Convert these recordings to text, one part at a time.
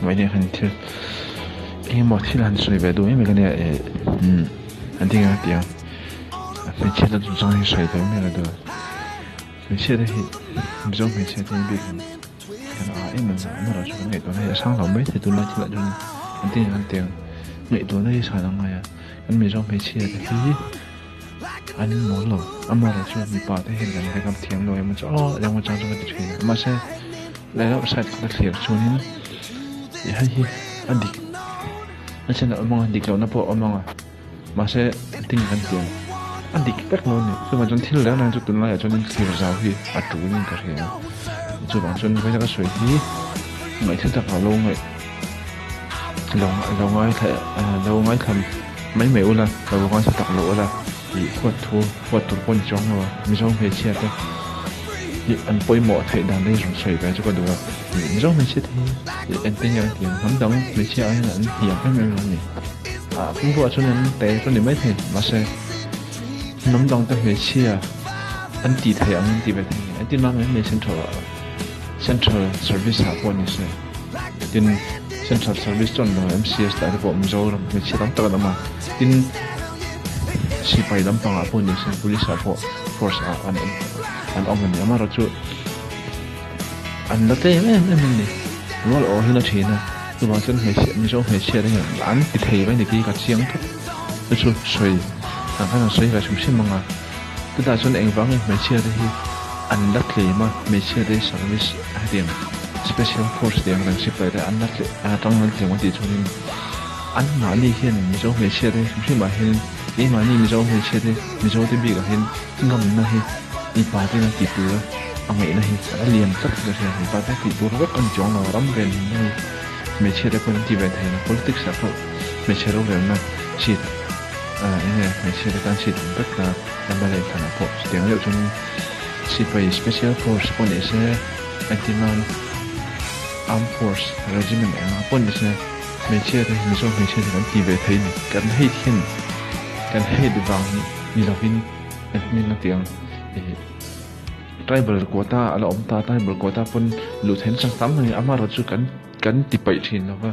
Vawiin hian thil engemaw thil han sawi ve duh em em ka nia eh umm an ti ang a ti ang hmeichhia te chungchang hi sawi ve em em ka duh a hmeichhia te hi Mizo hmeichhia te hi bik ang kan a em em a amaherawhchu chu kan ngaihtuahna hi a sang lo mai thei tunlai thil ah chuan an ti ang an ti ang ngaihtuahna hi san a ngai a kan Mizo hmeichhia te hi. An mawl lo, amaherawhchu chu mipa te hian kan backup thiam lo emaw chu aw eng emaw chang chu ka ti thin a, mahse lehlam side khat a thlir chuanin ih hei hi a dik a chhan a awm ang a dik lohna pawh a awm ang a, mahse engtin nge kan ti ang a dik vek lo a ni, chuvang chuan thil reng reng chu tunlaiah chuanin thlir zau hi a tulin ka hria a, chuvang chuan vawiin ka sawi hi ngaihthla takah lo ngaih lo lo ngaithla lo ngaithla. Mai mai ula, ka lo ngaithla tak lo ula tih huat thu huat tur pawh ni chuang lo a, Mizo hmeichhia te hi an pawimawh theih dan te hi rawn sawi ve chu ka duh a, Mizo hmeichhia te hi eng te nge an tih ang, hnam dang hmeichhia aiin an hniam em em lo a ni. Ah pumruah chuan an te chu ni maithei, mahse hnam dang te hmeichhia an tih theih ang an ti ve thei a ni, an ti mam em mai central ah central service ah pawh ni se. Tin, Central Service chuan lo MCS lah te pawh Mizoram hmeichhia tam tak an awm a, tin sipai lampangah pawh ni se Police ah pawh force ah an awm an awm a ni. Amaherawhchu an la tlem em em a ni. Rual awh hi la thin a, chuvang chuan hmeichhia Mizo hmeichhia te hian an ti thei mai ni tih hi ka chiang tlat. Chu chu sawi ang khan an sawi ve hrim hrim ang a, chutah chuan engvangin hmeichhia te hi an la tlem a, hmeichhia te service hetiang special force tih ang reng sipai te an la tlem a tang an tlem a tih chuanin anmahni hian Mizo hmeichhia te hrim hrim ah hian keimahni Mizo hmeichhia te Mizo te bik ah hian ngamna hi mipa ten an tih tur a a ngaihna hi a lian tlat ka hria mipa te tih tur vek a ni chuang lo ram ven himna hi hmeichhia te pawhin an ti ve thei lo politics ah pawh hmeichhe rorelna seat eng nge hmeichhia te tan seat an vek ta MLA thlanah pawh chutiang deuh chuan sipai special force pawh ni se Engtinan Armed Force Regiment eng ang pawh ni se hmeichhia te Mizo hmeichhia te kan ti ve thei ni. Kan hate hian kan hate vang ni lovin engtin a ti ang ih tribal quota a la awm ta tribal quota pawn luh theihna chang tam mai amaherawhchu kan kan ti paih thin lova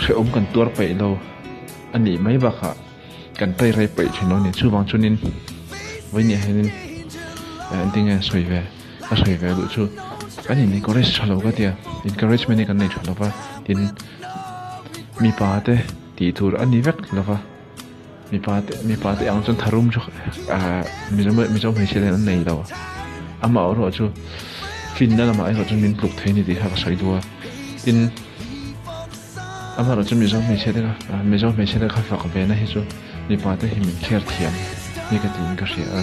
hrehawm kan tuar paih lo a nih mai bakah kan tai rei paih thin lo a ni. Chuvang chuanin vawiin ah hianin engtin nge sawi ve. Ka sawi ve duh chu kan in encourage tha lo ka tia encouragement hi kan nei tha lo va tin mipa te tih tur a ni vek lo va mipa te mipa te ang chuan tharum chu ahh mizo mizo hmeichhia te an nei lo amah erawh chu finna lamah erawh chuan min tluk thei a ni tih kha ka sawi duh a tin amaherawhchu mizo hmeichhia te kha mizo hmeichhia te kha fak ve na hi chu mipa te hi min kher thiam hi ka tiin ka hria a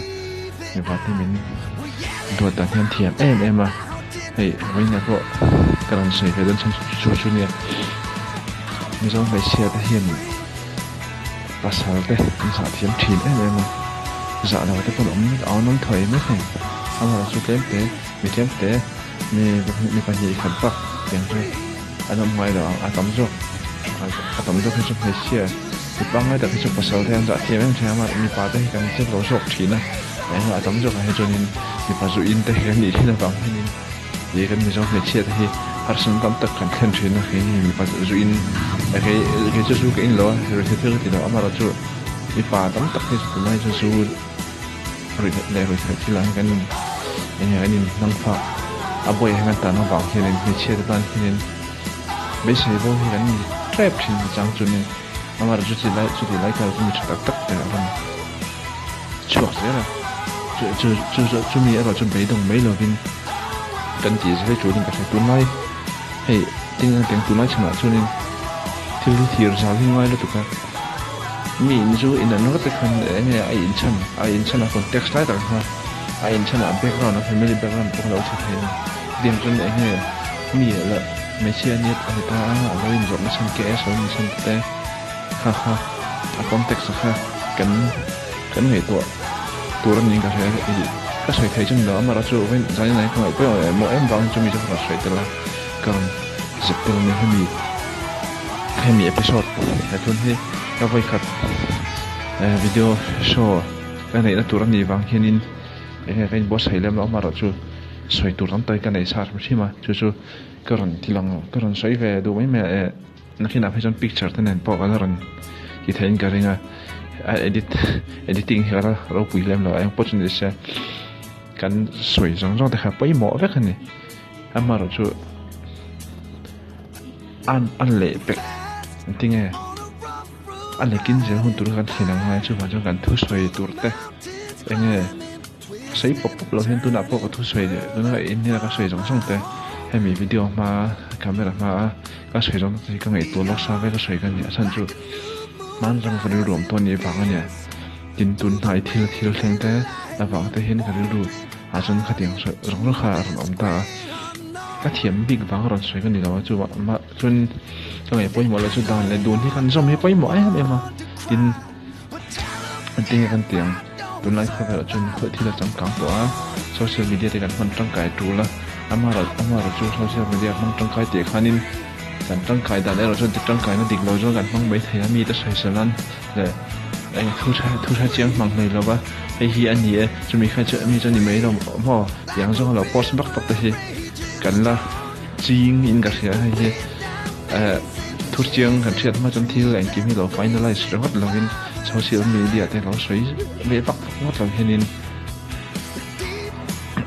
mipa te min duat dan hian thiam em em a hei vawiinah pawh ka rawn sawi ve dawn chhan chu chu nia mizo hmeichhia te hian pasal te an zah thiam thin em em a zah lo te pawh an awm an awm thawi mai thei amaherawhchu tlem te mi tlem te mi mi pahnih khat bak tiang chu. An awm ngai lo ang, a tam zawk a tam zawk hi chu hmeichhia mi pangngai tak hi chu pasal te an zah thiam em em a, mipa te hi kan chep lo zawk thin a, eng a tam zawk ah hi chuanin mipa zu in te hi kan nih thin avang hianin ih kan Mizo hmeichhia te hi harsatna tam tak kan thlen thin a, keini mipa zu in kei kei chu zu ka in lo a, ruihtheih thil ka ti lo amaherawhchu mipa tam tak hi chu tunlai chu zu Ruih leh ruihtheih thil ah hian kan in eng nge kan in hnang fak a buai ah hian kan tan avang hianin hmeichhia te tan hianin beisei bo hi kan ni tep thin a chang chuanin amaherawh chu chi lai chuti lai kar chu mi tha tak tak te a rawn chhuak zel a chu chu chu chu chumi erawh chu beidawng mai lovin kan tih zel tulin ka hria tunlai hei tin a teng tunlai chhanah chuanin thil hi thir zal hi ngai lutuk a. Mi in chu in an rawt te khan eng nge a inchhan a inchhan a context lai tak kha a inchhan a background a family background pawh kha lo chhe thei a chutiang chuan eng nge mi la hmeichhia nia a ni ta a a lo inzawrh na chhan KS lo ni chhan te kha kha a context a kha kan kan ngaihtuah tur a niin ka hria ih ka sawi thei chu ni lo amaherawhchu vawiin zan in ka ngaih pawimawh em em vangin chumi chu ka rawn sawi tel a ka rawn zep tel a ni hemi. Hemi episode he thun hi ka vawikhat video show ka neihna tur a nih vang hianin enge ka inbuatsaih lem lo amaherawhchu. Sawi tur tam tak hi ka nei sa hrim hrim a, chu chu ka rawn ti lang ka rawn sawi ve duh mai mai a eh nakinah phei chuan picture te nen pawh ka la rawn ti theiin ka ring a, a edit editing hi ka la ropui lem lo a eng pawh chu ni se kan sawi zawng zawng te kha pawimawh vek a ni amaherawh chu an a leh pek engtinge a lekin zel hun tur kha kan thlen ang ngai chuvang chuan kan thusawi tur te enge. Sawi pawp pawp lo hian tunah pawh ka thusawi leh tuna ka in hnena ka sawi zawng zawng te hemi video hma camera hma a ka sawi zawng te hi ka ngaihtuah lawk sa vek a sawi ka ni a chhan chu hmanrang ka rilru awm tawh a nih vang a nia tin tun hnai thil thil thleng te avang te hian ka rilru ah chuan khatiang sawi zawng zawng kha a rawn awm ta a ka thiam bik vang a rawn sawi ka ni lo a chuvang mah chuan ka ngaih pawimawh loh chu dan leh dun hi kan zawm hi pawimawh em em a tin. Engtin nge kan tih ang? Tunlai khawvelah chuan khawi thil a changkang tawh a, social media te kan hman tangkai tul a, amaherawhchu chu social media hmang tangkai tih khanin kan tangkai dan erawh chuan ti tangkaina dik lo zawng kan hmang mai thei a, mite sawisel nan leh eng thu tha thu tha chiang hmang hlei lo va, hei hi a ni e, chumi kha chu mi chu a ni mai lo maw tih ang zawng a lo post vak vak te hi kan la ching in ka hria hei hi eh. Thu chiang kan hriat hma chuan thil engkim hi lo finalize ringawt lovin social media te lo sawi ve vak vak ngawt lo hianin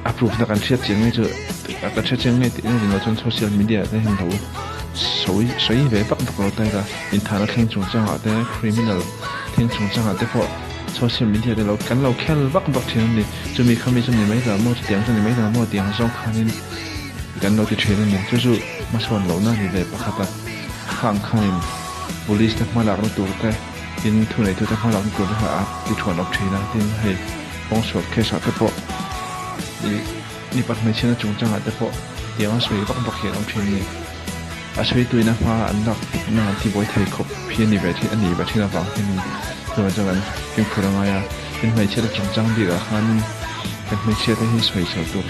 a proof na kan hriat chiang nge chu kan hriat chiang nge tih rin loh chuan social media te hian lo sawi sawi ve vak vak lo ta ila inthahna thleng chungchangah te criminal thleng chungchangah te pawh social media te lo kan lo khel vak vak thin a ni chumi khami chu ni mai lo maw chutiang chu ni mai lo maw tih ang zawng khanin kan lo ti thin a ni chu chu hmasawn lohna ni ve pakhat a khang khanin police te hma lakna tur te tin thuneitu te hma lakna tur te kha a ti thuan awk thin a tin hei kawngsual case ah te pawh ih mipa hmeichhiatna chungchangah te pawh tiang a sawi vak vak hi an awm thin a ni a sawi tuina hma an lak na an tibuai thei khawp hi a ni ve thin a nih ve thin avang hianin chuvang chuan kan fimkhur a ngai a tin hmeichhiatna chungchang bikah khanin kan hmeichhia te hi sawi chho tur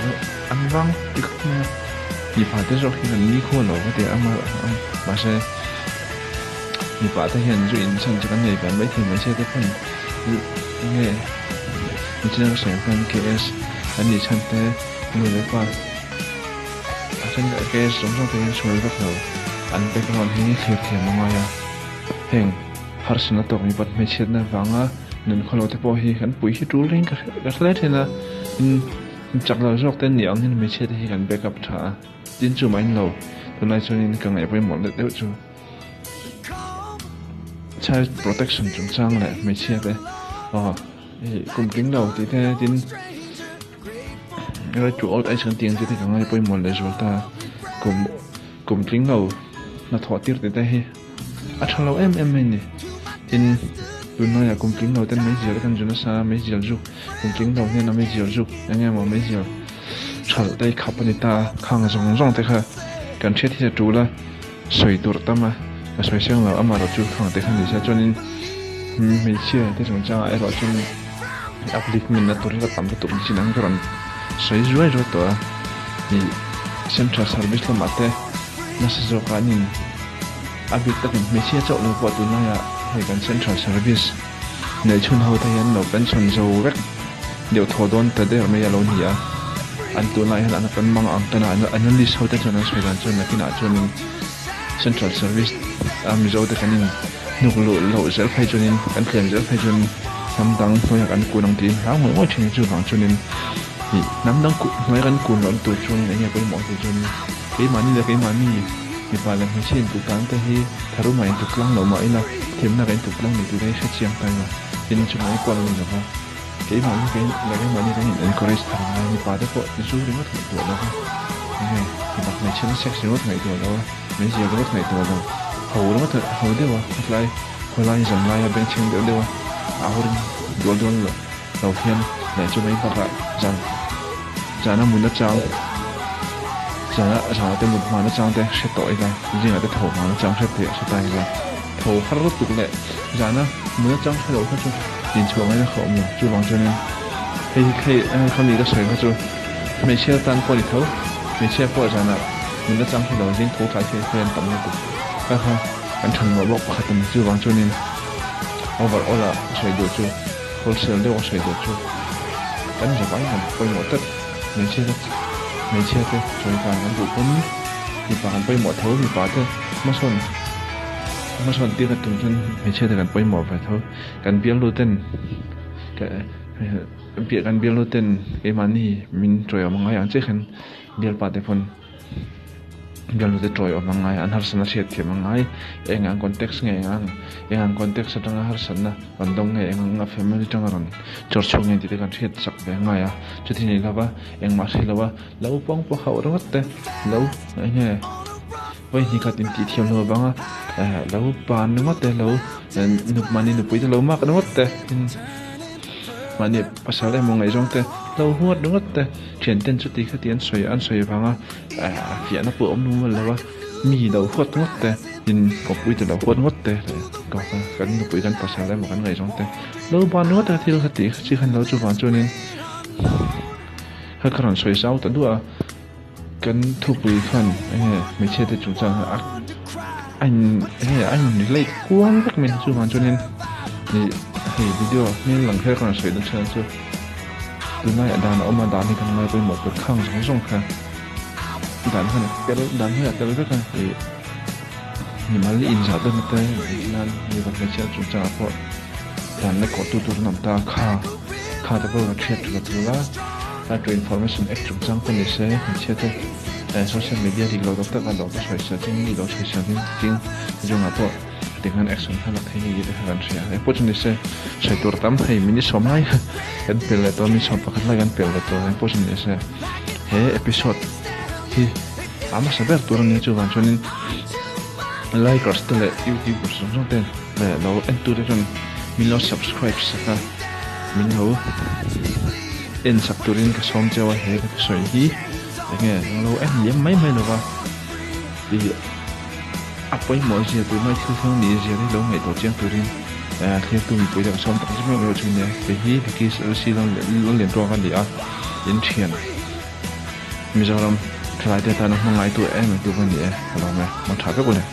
an vang ti khawp mai a mipa te zawk hi kan nikhua lo va ti a mahse mipa te hian zu in chhan chu kan nei ve maithei hmeichhia te pawn enge nichina ka sawi ang khan KS an nih chhan te nu leh pa a then KS zawng zawng te hian sual vak lo an background hi thlir thiam a ngai a heng harsatna tawk mipat hmeichhiatna vanga nun khawlo te pawh hi kan pui hi tul reng ka hre thin a tin. Chak lo zawk te ni ang hian hmeichhia te hi kan back up tha a, tin chu mai lo, tunlai chuanin ka ngaih pawimawh deuh deuh chu child protection chungchang leh hmeichhia te aw hei kum tling lo tih te tin right to old age kan tih ang chi te ka ngai pawimawh leh zual ta kum kum tling lo hnathawh tir tih te hi. A tha lo em em mai ni. Tin, tunlaiah kum tling lo ten meizial kan zu nasa a, meizial zuk, kum tling lo hnena meizial zuk, eng emaw meizial thalh te khap a ni ta a, khang zawng zawng te kha kan hriat hi a tul a, sawi tur tam a, ka sawi seng lo, amaherawh chu khang te kha ni se chuanin hmeichhia te chungchangah erawh chuan upliftment na tur hi ka tam lutuk nichin ang ka rawn sawi zuai zuai tawh a, ih central service lamah te nasa zawkah an in. A bik takin hmeichhia chauh lo pawh tunlaiah hei kan central service neih chhun ho te hian lo pension zo vek deuh thaw dawn ta der mai a lo ni a, an tunlai hian an kan mang ang tan a, analyst ho te chuan an sawi dan chuan nakinah chuanin central service a Mizo te kan in hnuk luh loh zel phei chuanin kan tlem zel phei chuan hnam dang hnuaiah kan kun ang tiin hlau ngawih ngawih thin a chuvang chuanin ih hnam dang hnuaia kan kun lohna tur chuanin eng nge pawimawh tih chuanin keimahni leh keimahni Mipa leh hmeichhia intuk tan te hi tharuma intuk tlang lo mah ila, thiamna ka intuk tlang ni tih hi hrechiang ta ila, tin chungah hi kual a ni lova, keimahni ka in leh keimahni kan in encourage thar ngai, mipa te pawh zu ringawt ngaihtuah lova, enge mipa hmeichhia na sex ringawt ngaihtuah lo a, meizial ringawt ngaihtuah lo, ho ringawt ho deuh a, khawtlai khawlai zan laia bengchheng deuh deuh a, au ring dual dual lo hian leh chu mai bakah zan zana mut nachang zana zana te mut hma nachang te hre tawh ila zingah te tho hma nachang hre teh hre ta ila tho har lutuk leh zana mut nachang hre loh kha chu inchhuah ngaina kha awm lo chuvang chuanin hei hi hei khami ka sawi kha chu hmeichhia tan pawh a ni tho hmeichhia pawh zana mut nachang hre lo zing tho tlai fei fei an tam lutuk kha kha kan than mawh bawk pakhat a ni chuvang chuanin overall ah ka sawi duh chu. Wholesale deuh a sawi duh chu kan zavai han pawimawh tlat hmeichhia te Hmeichhia te chawi kan kan duh pawn mipa kan pawimawh tho, mipa te hmasawn hmasawn tir a tum chuan hmeichhia te kan pawimawh ve tho. Kan bialnu ten kan bialnu ten keimahni min chawiawm a ngai ang chiah khan bialpa te pawn. Bialnu te tawi awm angai, an harsatna hriat thiam angai, eng ang context nge eng ang, eng ang context atanga harsatna rawn dawng nge, eng ang family atanga rawn chawr chhuak nge tih te kan hriat chak ve angai a, chuti ni lova engmah hre lova lo pawng pawh hauh ringawt te lo eng nge vawihnih khat intih thiam lo avanga lo pan ringawt te lo mahni nupui te lo mak ringawt te tin mahni pasal emaw ngaihzawng te lo huat ringawt te. Thianten chuti khati an sawi an sawi avanga fiahna pawh a awm lo lo a, mi lo huat ngawt te, in kawppui te lo huat ngawt te leh kan nupui kan pasal emaw kan ngaihzawng te lo ban ngawt a thil khati chi khan lo chuvang chuanin kha ka rawn sawi zau ta duah a, kan thupui khan enge hmeichhia te chungchang kha a in enge a in relate kual vek mai chuvang chuanin ih hei video hmel lang kher ka rawn sawi dawn chhan chu. Tunlaiah dan a awm a, dan hi kan ngai pawimawh tur khang zawng zawng kha dan khan a tel dan hi a tel vek a ih mimal inzah deuhna te nan mipa hmeichhia chungchangah pawh dan la kawhtu tur an awm ta a kha kha te pawh kan hriat tha lo tur a right to information act chungchang pawh ni se hmeichhia te eh social media dik lo tak tak a lo te sawisel ching mi lo sawisel ching chungah pawh. Tikhan action kha la thei ngei te kha kan hria a, engpawh chu ni se sawi tur tam hei minute sawm lai kha kan pel leh tawh a, minute 11 lai kan pel leh tawh a, engpawh chu ni se he episode hi a hmasa ber tur a nia chuvang chuanin likers te leh youtubers zawng zawng te leh lo en tu te chuan min lo subscribe sak a, min lo en sak turin ka sawm cheu a, he ka thusawi hi enge lo en liam mai mai lova tih. A pawimawh zia tur mai thil thleng ni zia hi lo ngaihtuah chiang turin thlir tu mipui te ka sawm tak zet meuh meuh chu nia. Kei hi Vicky LC Lallian Tuak a ni a, in thian Mizoram thalai te atana hmangaihtu em em tu ka ni e, ka lawm e, hmang tha vek u le.